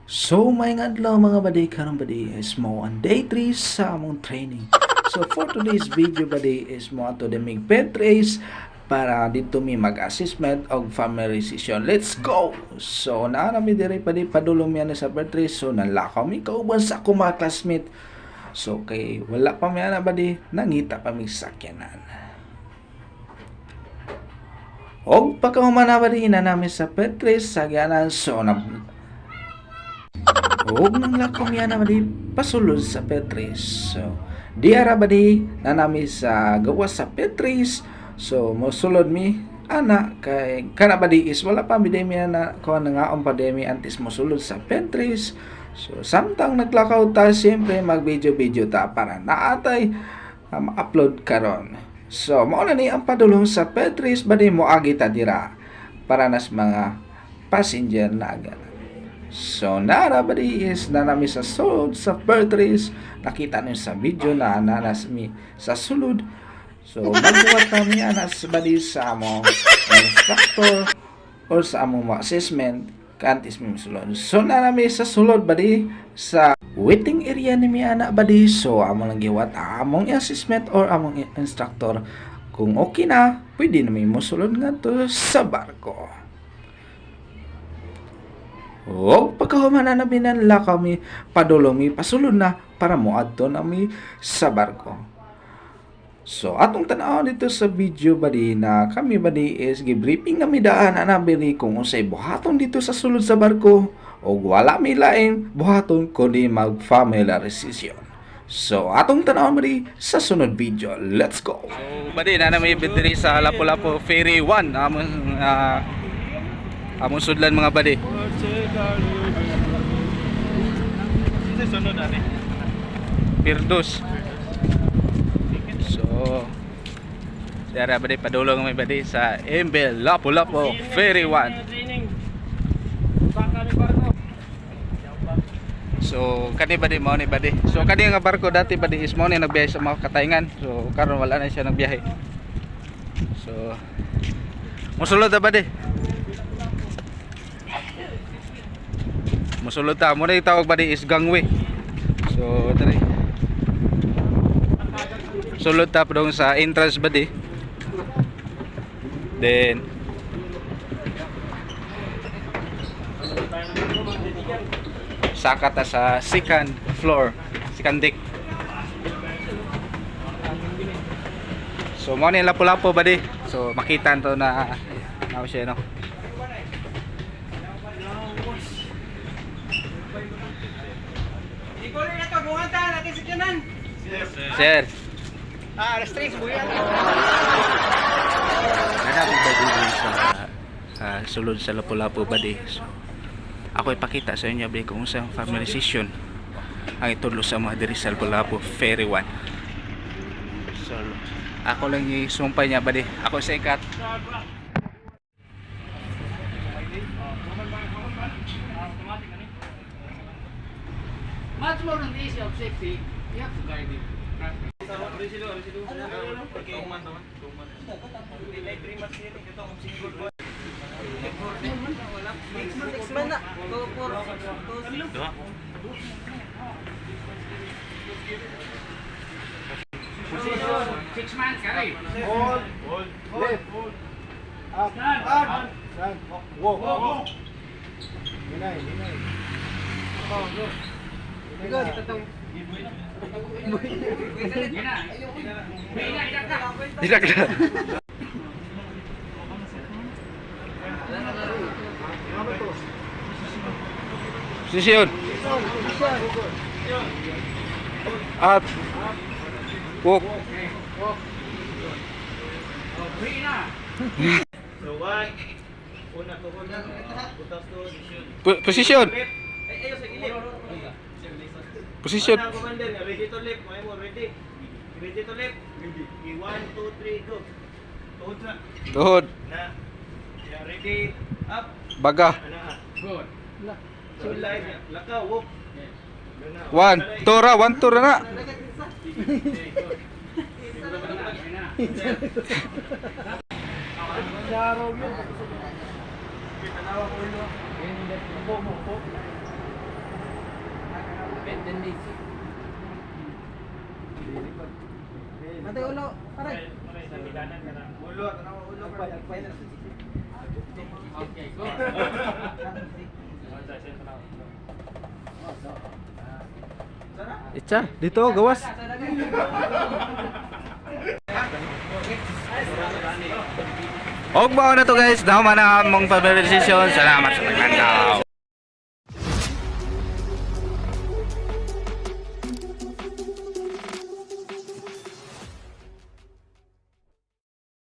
So may adlaw, mga badi. Karon, badi, is mo ang day 3 sa among training. So for today's video, badi, is mo ato mig Petres para dito mi mag-assessment og familiarization. Let's go! So naa na mi diri, badi, padulong mi ani sa Petres. So nanlakaw mi kauban sa akong mga classmate. So kay wala pa mi ana, badi, nangita pa mi sakyanan. Og pagkahuman na, badi, na nami sa Petres sakyanan, so na og nang lakaw mi ana, badi, pasulod sa Petris. So, di ara, badi, na nami sa gawas sa Petris. So, mosulod mi ana kay kana, badi, is wala pa mi mi ana kuan nangaon pa mi antes mosulod sa Petris. So, samtang naglakaw ta, siyempre mag-video-video ta para naatay ma-upload karon. So, mao na ni ang padulong sa Petris, badi, moagi ta dira para nas mga passenger na agad. So, nara, badi, is na nami sa sulod sa Petris. Nakita niyo sa video na nanas mi sa sulod. So, magbuhat kami anas, badi, sa among instructor or sa among mga assessment kantis mi sulod. So, na nami sa sulod, badi, sa waiting area ni mi ana, badi. So, amo lang giwat among assessment or among instructor. Kung okay na, pwede na mi mosulod ngadto sa barko. Og pagkahuman na namin nanlakaw mi, padulong mi, pasulod na para moadto na mi sa barko. So, atong tan-awon dito sa video, badi, na kami, badi, is gibriefing na mi daan ana, badi, kung unsay buhaton dito sa sulod sa barko og wala mi laing buhaton kundi mag-familiarization. So, atong tan-awon, badi, sa sunod video. Let's go! So, badi, na may diri sa Lapu-Lapu Ferry 1 among sudlan, mga badi. Sunod ani. Pirdos. So, dara, badi, padulong may, badi, sa MB Lapu-Lapu Ferry 1. Training. Baka ni barko. So, kani, badi, mao ni, badi. So, kani nga barko dati, badi, is mao ni nagbiyahe sa mga katayngan. So, karon wala na siya nagbiyahe. So, musulod ta, badi. Musulod ta. Mo na tawag, badi, is gangway. So, diri. Sulod ta padung sa entrance, badi. Then saka ta sa second floor, second deck. So mo ni Lapu-Lapu, badi. So makita to na na siya, no. Ikaw na to buhatan natin sa kanan. Sir, Ah, alas 3 buyan. Nanapit ba dito sa sulod sa Lapu-Lapu, badi. So ako ipakita sa inyo, badi, kung sa familiarization ang itudlo sa mga diri sa Lapu-Lapu Ferry 1. So ako lang isumpay niya, badi. Ako sa ikat. Much more on the issue of safety, you have to guide it. 6 months na. 2 4 2 6. Position, 6 months, carry. Hold. Hold. Left. Up. Up. Stand. Walk. Walk. Hinay, hinay. Likod. Hina. Hina, ka. Dilak na. Posisyon. Up. Walk. So one. Una tuhod. Butas tuhod. Position. Left. Ay, ayo sa gilid. Position. Una, commander, ready to left. May mo ready. Ready to left. Ready. 1 2 3 go. Tuhod na. Tuhod. Na. Yeah, ready. Up. Baga. Ana. Good. So line. Lakaw, walk. One. Tora. One, two ra na. Hina. Bend the knees. Matay ulo, pare. Ulo, tanaw ulo. Okay, go. Itcha, dito gawas. Og mao na to, guys, nahuman na among familiarization. Salamat sa pag